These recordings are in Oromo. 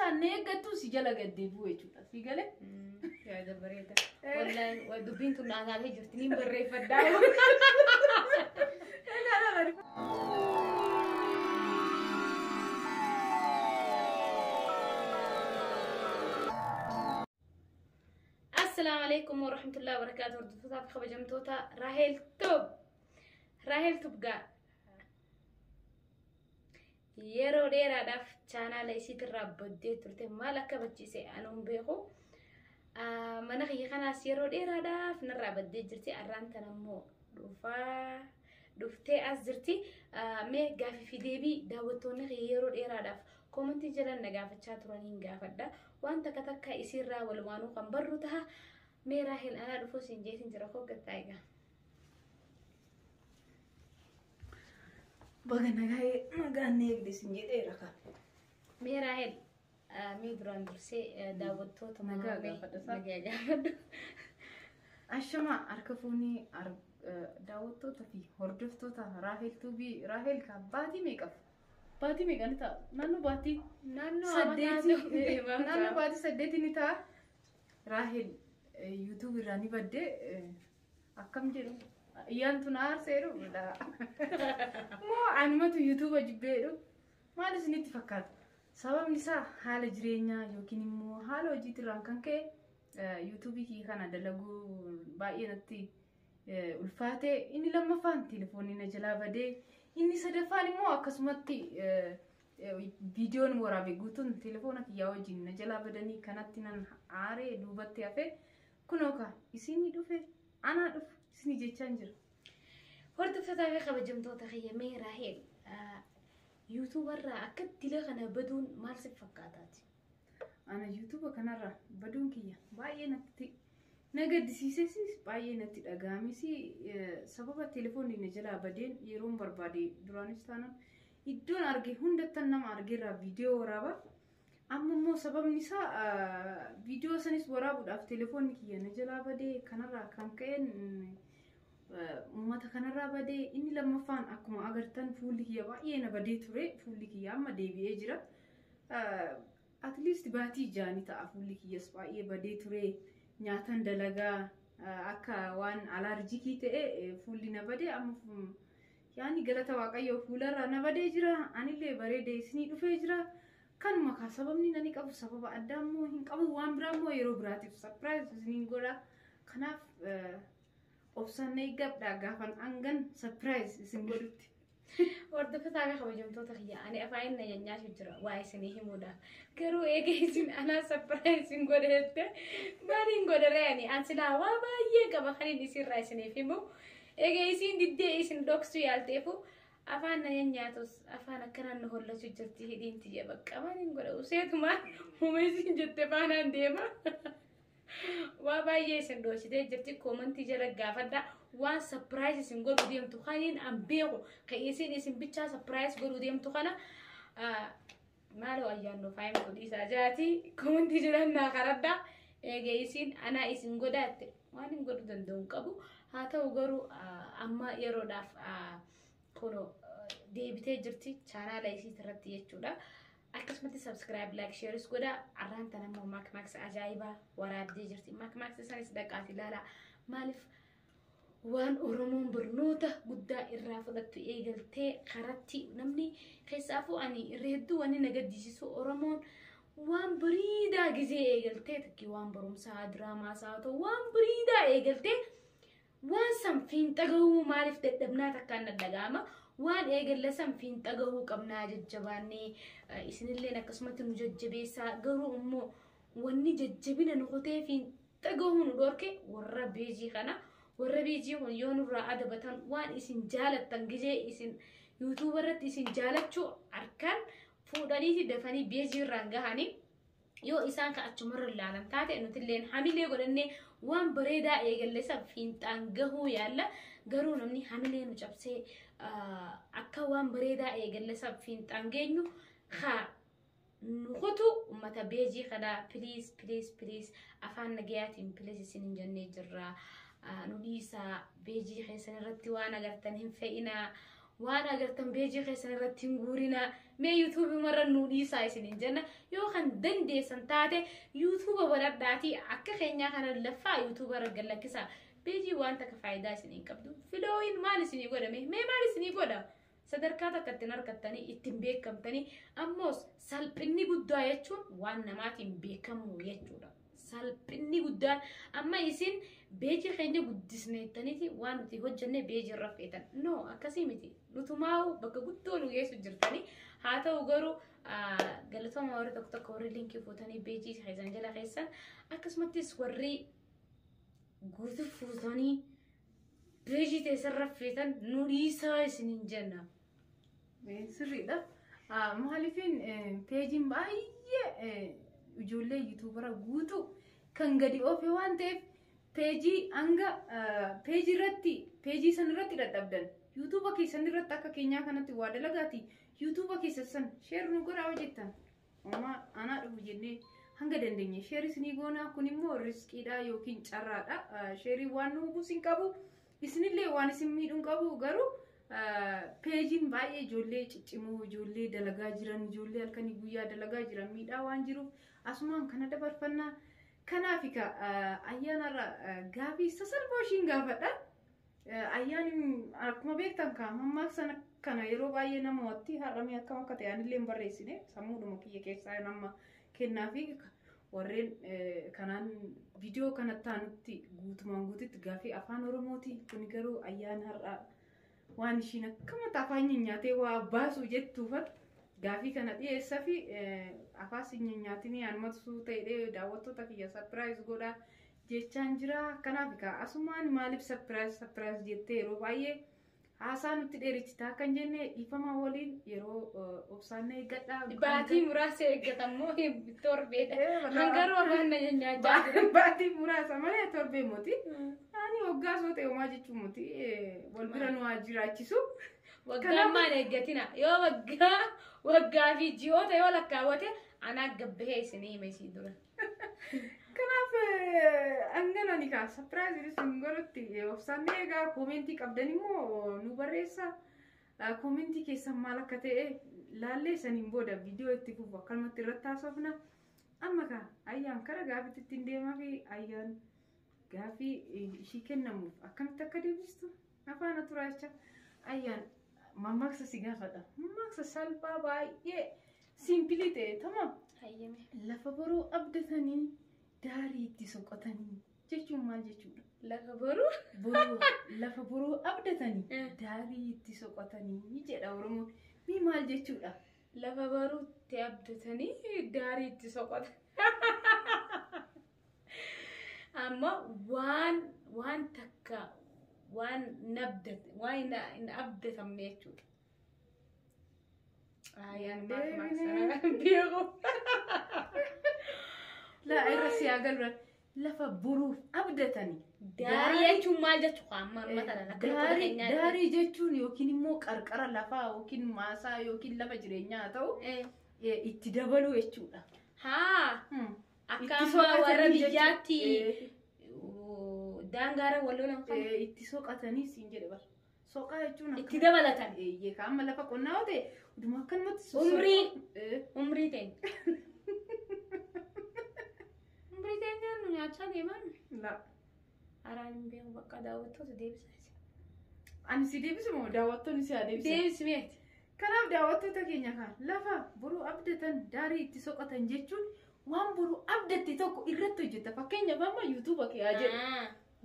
Obsaan na eeggattu si jala gad deebi'u jechuudha. Si galee? Yaada bareeda. Wallaahi dubbiin tun naa taatee jirti niin barreeffadhaa. Assalaamu alaikum warahmatullahi wabarakaatuh. Hordoftoota fi kabajamtoota Raahel Tub. Raahel Tub gaa yeroo dheeraadhaaf chaanaala isiitirraa baddee turte maal akka bachiise anuun beeku. Mana kiyya kanaas yeroo dheeraadhaaf narraa baddee jirti. Arraan tana immoo dhufaa dhuftee as jirti. Mee gaafii fi deebii daawwattoonni kiyya yeroo dheeraadhaaf koomentii jalan na gaafachaa turaniin gaafadha. Waan takka takka isiirraa walumaanuu kan barru taha. Mee Raahel anaa dhufuu siin jeetiin jira koo gattaa egaa. Baga nagaa nagaan na eegde sin jedheera kan. Mee Raahel mee duraan dursee daawwattoota Nagaa gaafadha isaa. Nagaa gaafadhu. Ashamaa harka fuunii daawwattoota fi hordoftoota Raahel Tuubii Raahel ka baatii meeqaf? Baatii meeqa ni ta'a? Naannoo baatii Naannoo saddeeti. deemaa Naannoo baatii saddeeti ni ta'a. Raahel yuutuub irraa ni baddee akkam jedhu iyyaan tun aarseedhu. Moo anumatu yuutuuba jibbeedhu. Maal isinitti fakkaata? Sababni isaa haala jireenyaa yookiin immoo haala hojiitirraan kan ka'e yuutuubii kiyya kana dalaguu baay'ee natti ulfaate. Inni lammaffaan telefoonni na jalaa badee, inni sadaffaan immoo akkasumatti viidiyoon waraabe guutuun telefoona kiyyaa wajjin na jalaa badanii kanatti nan aaree duubatti hafe. Kunoo ka isinii dhufe anaa dhufu isinii jechaan jira. Hordoftootaa fi kabajamtoota kiyya mee Raahel yuutuubarraa akka dila kana baduun maal si fakkaataati? Ana yuutuuba kanarraa baduun kiyya baay'ee natti na gaddisiises baay'ee natti dhaga'ames sababa telefoonni na jalaa badeen yeroon barbaade duraanis taanaan iddoon arge hundattan nama argeerraa viidiyoo waraaba. Amma immoo sababni isaa viidiyoo sanis waraabuudhaaf telefoonni kiyya na jalaa badee kanarraa kan ka'een uummata kanarraa badee inni lammaffaan akkuma agartan fuulli kiyya baay'ee na badee ture fuulli kiyya amma deebi'ee jira. At least baatii jaanii ta'a fuulli kiyyas baay'ee badee ture nyaatan dalagaa akka waan alaarjikii ta'e fuulli na badee amma yaani galata waaqayyoo fuularraa na badee jira anillee bareedee isinii dhufee jira. Kanuma kaa sababni nani qabu sababa addaa immoo hin qabu waan biraa immoo yeroo biraatiif surprise isiniin godha. Kanaaf obsaan na eeggadhaa gaafan hangan surprise isin godhutti. Hordoftootaa fi kabajamtoota kiyya ani afaan na nyaachuu jira waa isinii himuudhaaf. Garuu eega isin anaa surprise isin godhette maaliin godharee ani an silaa waa baay'ee qaba kan inni isirraa isiniif himu. Eega isin diddee isin dhoksuu yaalteefu afaan na nyaatus afaan akkanaan na hollachuu jirti hidhiin tiyya bakka maaliin godha useetumaan huma isin jette faanaan deema. Waa baay'ee isin dhoositee jirti koomantii jala gaafadha waan surprise isin godhuu deemtu kaniin an beeku kan isin isin bichaa surprise godhuu deemtu kana maaloo ayyaannoo faayimtu dhiisaa jaati koomantii jala naa karadha eega isin anaa isin godhaatte waan hin godhuu danda'u hin qabu haa ta'u garuu amma yeroodhaaf kunoo deebitee jirti chaanaala isii irratti jechuudha. Akkasumatti subscribe, like, shareis godha. Arraan tana immoo maak ajaa'ibaa waraabdee jirti. Maak sanis dhaqaati ilaala. Maaliif waan Oromoon barnoota guddaa irraa fudhattu eegaltee karatti namni keessaafuu ani irra hedduu wanni na gaddisiisu Oromoon waan bariidaa gizee eegaltee takkii waan barumsaa diraamaas haa ta'u waan bariidaa eegaltee waan san fiinxa gahuu maaliif dadhabnaa takkaan na dhaga'ama. Waan eegalle san fiinxa gahuu qabnaa jajjabaannee isinilleen akkasumatti nu jajjabeessaa garuu immoo wanni jajjabina nu kutee fiinxa gahuu nu dhorke warra beejii kana warra beejii kun yoo nurraa adabatan waan isin jaalattan gizee isin yuutuuba irratti isin jaalachuu harkaan fuudhaniiti dafanii beejii irraan gahanii yoo isaan ka achumarra ilaalan taate nutilleen hamilee godhannee waan bareedaa eegalle san fiinxaan gahuu yaalla garuu namni hamilee nu cabsee akka waan bareedaa eegalle san fiinxaan geenyu haa nu kutu ummata beejii kanaa please please please afaan nagayaatiin please isin hin jennee jirra. Nu dhiisaa beejii keessan irratti waan agartan hin fe'inaa waan agartan beejii keessan irratti hin guurinaa Mee yuutuubii marra nuu dhiisaa isiniin jenna. Yoo kan dandeessan taate yuutuuba baradhaatii akka keenyaa kana laffaa yuutuuba irra gallakkisaa. Peejii waan takka faayidaa isinii qabdu. Filooyin maal isinii godhame? Mee maal isinii godha? Sadarkaa takka ittiin argattanii ittiin beekamtanii ammoos salphinni guddaa jechuun waan namaatiin beekamu jechuudha. Salphinni guddaan amma isin beejii keenya guddisneettaniiti waan nuti hojjenne beejii irra feetan. No, akkasii miti. Nutumaa'u bakka guddoo nu geessu jirtanii. Haa ta'u garuu galatooma warri tokko tokko warri linkii fuutanii beejii keessan jala keessan akkasumattis warri guutuu fuutanii beejii teessarra feetan nu dhiisaa isiniin jenna. Sirriidha. Maaliifin peejiin baay'ee ijoollee yuutuubara guutuu kan gadi oofe waan ta'eef peejii hanga peejii irratti peejii san irratti dadhabdan yuutuuba keessan irratti akka keenyaa kanatti waa dalagaati yuutuuba keessan san share nu godhaa hojjettan homaa anaa dhufu jennee hanga dandeenye share isinii goonaa. Kun immoo riskiidha yookiin carraadha. Sheerii waan nu hubuus hin qabu, isinillee waan isin miidhuu hin qabu. Garuu peejiin baay'ee ijoollee ciccimoo, ijoollee dalagaa jiran, ijoollee halkanii guyyaa dalagaa jiran miidhaa waan jiruuf asumaan kana dabarfannaa. Kanaaf egaa ayyaanarra gaafii sasalphoo ishiin gaafadha. Ayyaanni akkuma beektan kaa mammaaksa kana yeroo baay'ee namatti har'amee akkam akka ta'e anillee hin barreessine, sammuudhuma kiyya keessaa nama kennaa fi warreen kanaan viidiyoo kanatti aanutti guutumaan guututti gaafii afaan Oromooti. Kun garuu ayyaana har'aa waan ishiin akkamatti afaan nyaatee waa baasu jettuufat gaafii kana dhiyeessaa fi afaan si nyaatinii anumatu ta'ee daawwattoota kiyya surprise godhaa jechaan jira. Kanaaf egaa asumaan maaliif surprise surprise jettee yeroo baay'ee haasaa nutti dheerichitaa kan jenne dhiifama waliin yeroo obsaan eeggadhaa. Baatii muraasa eeggatammoo torbeedha. Hangaruu afaan na nyaachaa jira. Baatii muraasa malee torbee moti. Ani waggaa soo ta'e homaa jechuun moti wal bira nu haa jiraachisu. Waggaa maal eeggatina? Yoo waggaa waggaa fi ji'oota yoo lakkaawwate anaa gabbahee isinii hima isii dura. Kanaaf hangana ni kaa surprise sun godhutti obsaan eegaa. Koomentii qabdan immoo nu barreessa. Koomentii keessan maal akka ta'e laallee saniin booda viidiyoo itti fufu akkanumatti irratti haasofna. Amma kaa ayyaan kara gaafiitti ittiin deemaa fi ayyaan gaafii ishii kennamuuf akkamitti akka deebistu afaan turaa jecha. Ayyaan mammaaksa si gaafadha. Mammaaksa salphaa baay'ee simple ta'e tamam. Hayyame. Lafa boruu abdatanii daarii itti soqotanii jechuun maal jechuudha? Lafa boruu. Boruu, lafa boruu abdatanii daarii itti soqotanii jedha Oromoon. Mii maal jechuudha? Lafa boruutti abdatanii daarii itti soqotan. Amma waan takka waan nabdat waan hin abdatamne jechuudha. Ayaan maal maal beeku. Laa irra si agarra lafa boruuf abdatanii. Daarii jechuun maal jechuudha amma amma tana akka Daarii, daarii jechuun yookiin immoo qarqara lafaa yookiin maasaa yookiin lafa jireenyaa haa ta'u itti dabaluu jechuudha. Haa, akka Itti amma soqatanii warra jechuudha. biyyaatti daangaara wal lolan kana Itti soqatanii siin jedhe bara. Soqaa jechuun itti dabalatan. Eeyyee, ka amma lafa qonnaa yoo ta'e uduma akkanumatti Umrii. Umrii teenya. Umrii teenya nu nyaachaa deeman. La. Araan hin beeku, bakka daawwattoota deebisaa. Ani si deebisu moo daawwattoonni si haa deebisan? Deebisi meeti. Kanaaf daawwattoota keenya kan lafa boruu abdatan daarii itti soqatan jechuun waan boruu abdatte tokko irratti hojjetta. Fakkeenyaaf amma yuutuuba kee haa jedhu.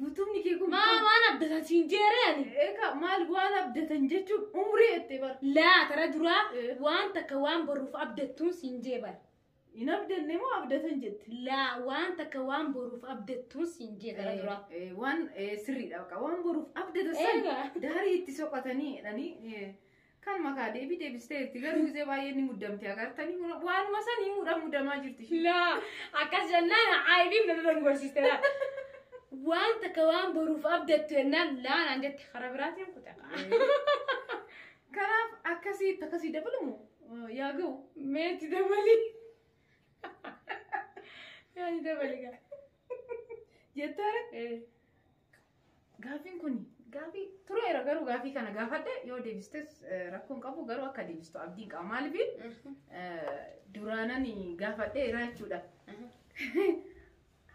Yuutuubni kee kun Maa waan abdatan siin jeeree ani. Egaa maal waan abdatan jechuun umrii jettee bara. Laa, tara duraa waan takka waan boruuf abdattuun siin jee bara. Hin abdanne moo abdatan jette? Laa, waan takka waan boruuf abdattuun siin jee tara duraa. Waan sirriidha baqa waan boruuf abdatan san Egaa. daarii itti soqatanii jedhanii kan makaa deebii deebistee itti garuu gisee baay'ee ni muddamte agartanii waanuma sanii muudhaan muddamaa jirti. Laa, akkas jennaan aybiif na dogongorsiiste laa. Waan takka waan boruuf abdattu jennaan laa naan jette, karaa biraatiin kuta. Kanaaf akkasitti akkasii dabalamu yaa ga'u. Meeti dabali. Meeti dabali gaa. Jettare gaaffiin kun Gaafii tureera garuu gaafii kana gaafadhe yoo deebistes rakkoon qabu garuu akka deebistu abdiin qaba. Maaliif duraanan gaafadheera jechuudha.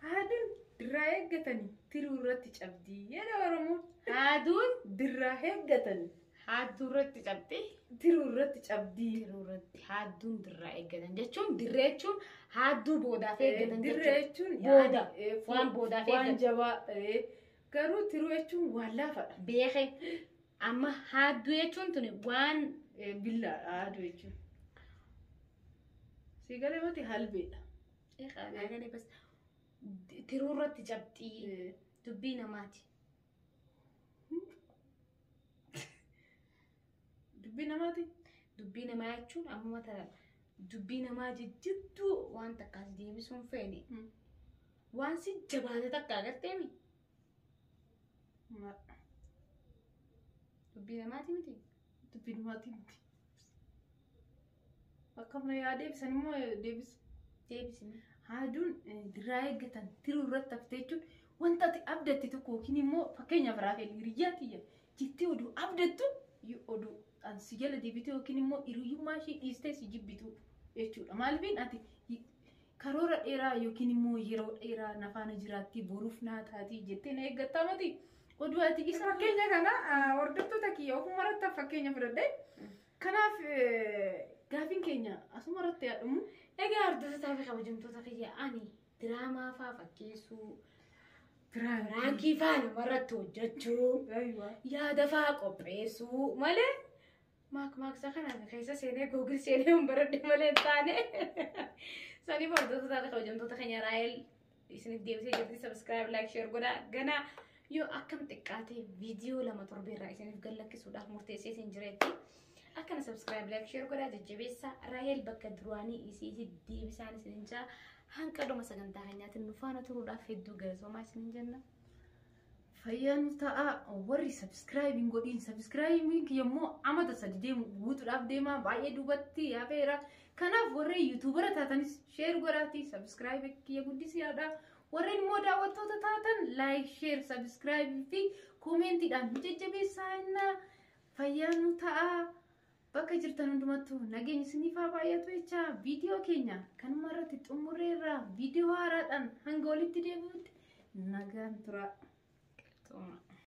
Haaduun dirraa eeggatanii tiruu irratti cabdii jedha Oromoon. Haaduun Dirraa eeggatanii haadduu irratti cabxi. tiruu irratti cabdii. Tiruu irratti haadduun dirraa eeggatan jechuun dirree jechuun haadduu boodaaf eeggatan Dirree jechuudha. jechuun Booda. yaani, Waan boodaaf waan eeggatan. jabaa garuu tiruu jechuun waan laafaadha. Beeke amma haadduu jechuun tuni waan Billaadha haaduu jechuun. Si galee mati halbeedha. Tiruu irratti cabxii dubbii namaati. Dubbii namaati. Dubbii namaa jechuun ammuma tana dubbii namaa jijjiirtuu waan takkaas deebisuun feene waan si jabaate takka agarteemi dubbii namaati miti. Dubbii namaati miti. Akkam yaa deebisan immoo deebisu. Deebisini. Haaduun dirraa eeggatan tiruu irratti haftee jechuun wanta ati abdatte tokko yookiin immoo fakkeenyaaf Raafeel hiriyyaa tiyya jettee oduu abdattu oduu an si jala deebite yookiin immoo hiriyyummaa ishee dhiistee si jibbitu jechuudha. Maaliifin ati karoora dheeraa yookiin immoo yeroo dheeraa na faana jiraatti boruuf naa taati jettee na eeggattaa mati. Oduu ati isa fakkeenya kana hordoftoota kiyya ofuma irratti fakkeenya fudhadhe. Kanaaf gaafiin keenya asuma irratti yaadamu. Egaa hordoftootaa fi kabajamtoota kiyya ani diraamaa faa fakkeessuu, piraankii faa namarratti hojjechuu, yaada faa qopheessuu malee maakmaaksa kana keessa seenee Google seenee hin baradhe malee hin taane. Saniif hordoftootaa fi kabajamtoota keenya Raahel isiniif deebisee jirti subscribe, like, share godhaa. Ganaa yoo akkam xiqqaate viidiyoo 2 torbeerraa isiniif gallakkisuudhaaf murteessee isin jireetti. Akkana subscribe, like, share godhaa jajjabeessaa. Raahel bakka duraanii isiitti deebisaan isinin jaa. Hanqa dhuma sagantaa keenyaatiin nu faana turuudhaaf hedduu galatoomaa isinin jenna. Fayyaan ta'a warri subscribe hin godhin subscribe yommuu amata 3 deemu guutuudhaaf deema baay'ee duubatti yaafeera. Kanaaf warri yuutuubara taatanis share godhaati subscribe kiyya guddisiidha. Warreen immoo daawwattoota taatan like, share, subscribe fi koomentiidhaan nu jajjabeessaa jenna. Fayyaan ta'a. Bakka jirtan hundumattuu nageenya isiniif haa baay'atu jecha viidiyoo keenya kanuma irratti xumurreerra viidiyoo haaraadhaan hanga walitti deebi'utti nagaan tura. Galatooma.